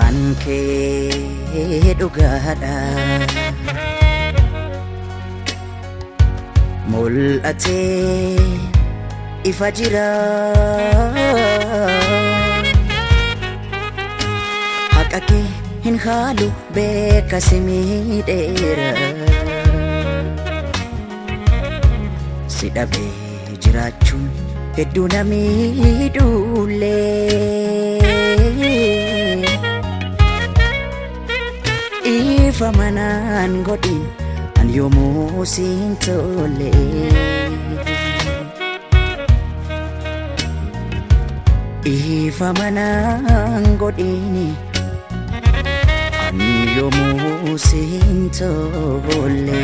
Kan kee dhugaadha. Mul'atee ifa jira. Haqa kee hin haalu beeka si miidheera. Si dhabee jiraachuun hedduu na miidhullee. Ifa manaan godhin an yoomuu siin tolle. Ifa manaan godhin an yoomuu siin tolle.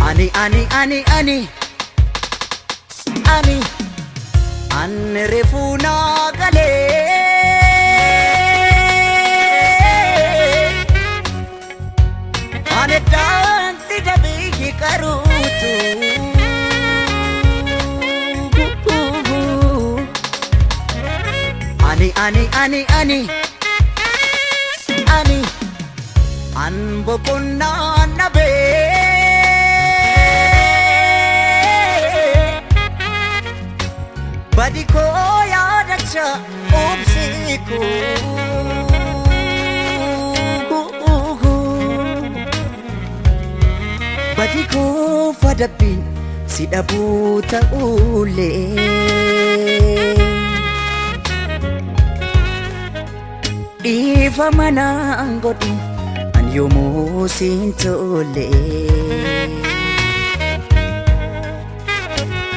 Ani ani ani ani ani an reefuu naa galee. Ani daansi dabii qaruutu. Ani ani ani ani ani an boqonnaa nabee. Badi koo yaadacha obsi koo. Badi koo fadabbiin si dhabuu ta'ullee. Dhiifa manaan godhin an yoomuu siin tolle.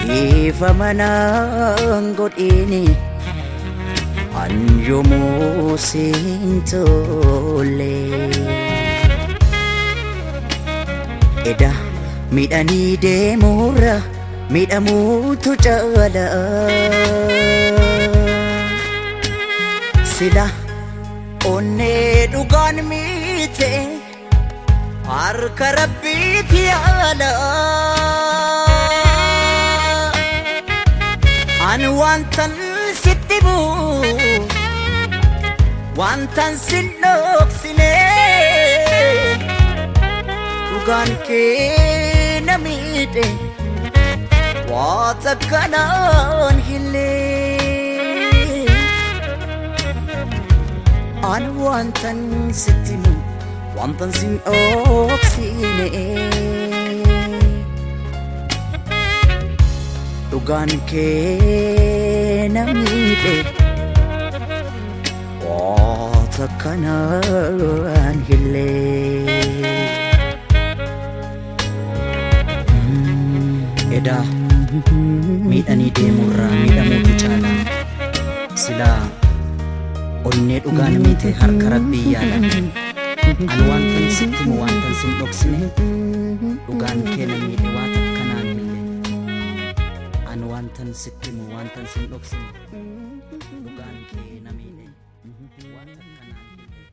Dhiifa manaan godhin an yoomuu siin tolle. Eda miidhanii deemuurra miidhamuutu caala. Sila onnee dhugaan miite harka rabbiiti yaala. An wantan sitti bu'u wantan sin dhoksine dhugaan kee na miidhe waa takkanaan hillee. An wantan sitti himu wantan sin dhoksine. Dhugaan kee na miidhe waa takkanaan hillee. Edaa miidhanii deemurraa miidhamuutu caala. Silaa onnee dhugaan miite harka rabbii yaala. An wantan sitti himu wantan sin dhoksine dhugaan kee na miidhe waa takkanaan hille. An wantan sitti himu wantan sin dhoksine dhugaan kee na miidhe waa takkanaan hille.